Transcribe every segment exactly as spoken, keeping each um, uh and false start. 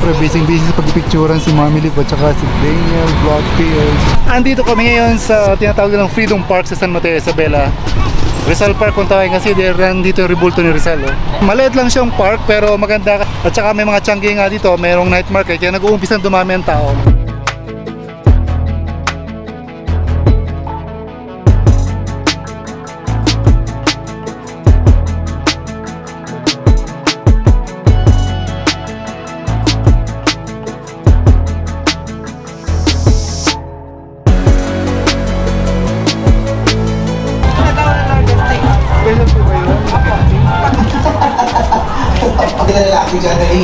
Busy-busy sa pagpipicturan si Mami Lip at saka si Daniel Vlog P H. Andito kami ngayon sa tinatawag nilang Freedom Park sa San Mateo, Isabela. Rizal Park kung tawagin kasi dahil nandito yung rebulto ni Rizal, oh. Maliit lang siyang park pero maganda at saka may mga tiangge nga dito, mayroong night market kaya nag-uumpisa dumami ang tao. Pagkita na lang ako dyan, dali.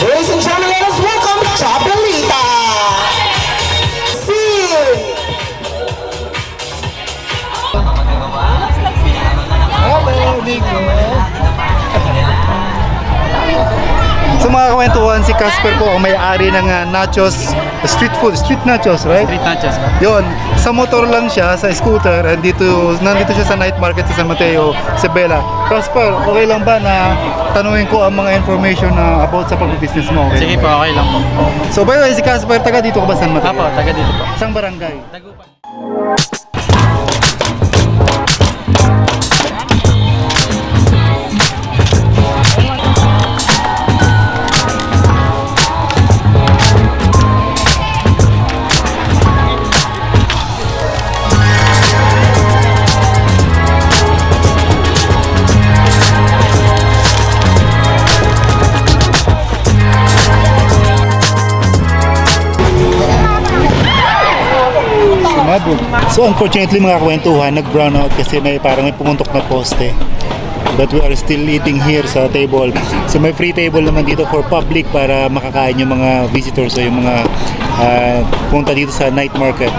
Ladies and gentlemen, let us welcome Chapelita! Scene! So, mga kwentuhan, si Casper po ang may-ari ng, ah, nachos, street food, street nachos, right? Street nachos po. Yon, sa motor lang siya, sa scooter, and dito, nandito siya sa night market sa San Mateo, Isabela. Casper, okay lang ba na tanungin ko ang mga information na about sa pagbubusiness mo? Okay Sige lang po, ba? Okay lang po. So, by the way, si Casper, taga dito ka ba, San Mateo? Apo, taga dito po. Isang barangay? Dagupan. Sumabog. So, unfortunately, mga kwentuhan, nag-brownout kasi may parang may pumuntok na poste. But we are still eating here sa table. So, may free table naman dito for public para makakain yung mga visitors o yung mga, ah, punta dito sa night market.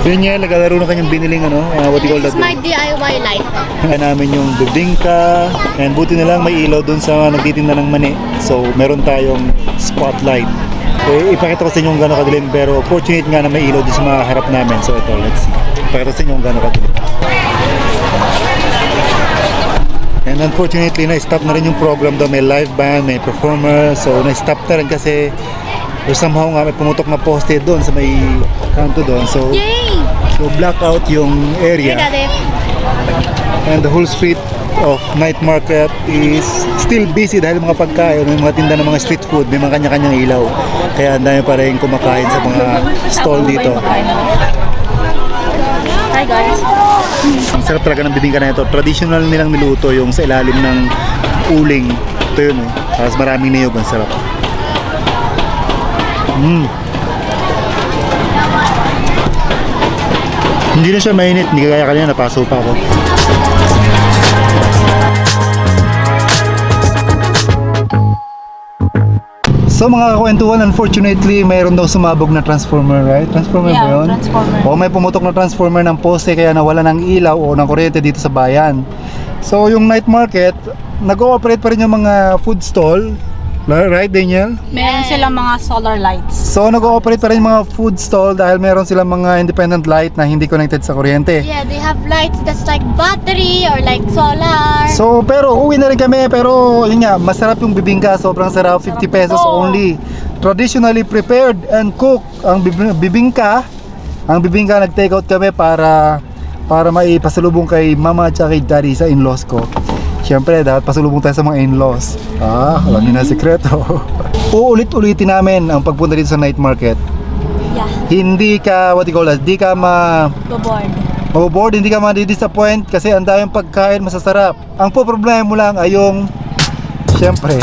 Yun nga, naglalaro na kanyang biniling ano, ah, what do you call This that? Is my D I Y light. Kaya namin yung bibingka, and buti na lang may ilaw dun sa nagtitinda ng mani. So, meron tayong spotlight. Eh, ipakita ko sa inyo kung gaano kadilim, pero fortunate nga na may ilaw dun sa mga harap namin. So, ito, let's see. Ipakita ko sa inyo kung gaano kadilim. And unfortunately, na-stop na rin yung program daw. May live band, may performer. So, na-stop na rin kasi or somehow nga may pumutok na poste doon sa may kanto doon. So, Yay! So black out yung area. Hey, Daddy. And the whole street of night market is still busy dahil mga pagkain, may mga tinda ng mga street food, may mga kanya-kanyang ilaw. Kaya ang dami pa rin kumakain sa mga stall dito. Hi, guys. Ang sarap talaga ng bibingka na ito. Traditional nilang niluto yung sa ilalim ng uling. Ito yun, oh. Tapos maraming niyog. Ang sarap. Mm. Hindi na siya mainit, hindi kagaya kanina, napaso pa ako. So, mga kakwentuhan, unfortunately, mayroon daw sumabog na transformer, right? Transformer ba Yeah, yun? Transformer. O may pumutok na transformer ng poste kaya nawala ng ilaw o ng kuryente dito sa bayan. So, yung night market, nag-ooperate pa rin yung mga food stall. Right, Daniel? Meron silang mga solar lights. So, nag-ooperate pa rin yung mga food stall dahil meron silang mga independent light na hindi connected sa kuryente. Yeah, they have lights that's like battery or like solar. So, pero uwi na rin kami. Pero, yun nga, masarap yung bibingka. Sobrang sarap. Fifty pesos only. Traditionally prepared and cooked ang bib-, bibingka. Ang bibingka, nag-take out kami para, para maipasalubong kay mama at saka kay daddy sa in-laws ko. Siyempre, dapat pasalubong tayo sa mga in-laws. Ah, alam niyo na ang sikreto. Uulit-ulitin namin ang pagpunta dito sa night market. Yeah. Hindi ka, what you call that, hindi ka ma- Bobored. Mabobored, hindi ka ma-disappoint kasi ang daming pagkain masasarap. Ang po problema mo lang ay yung, siyempre,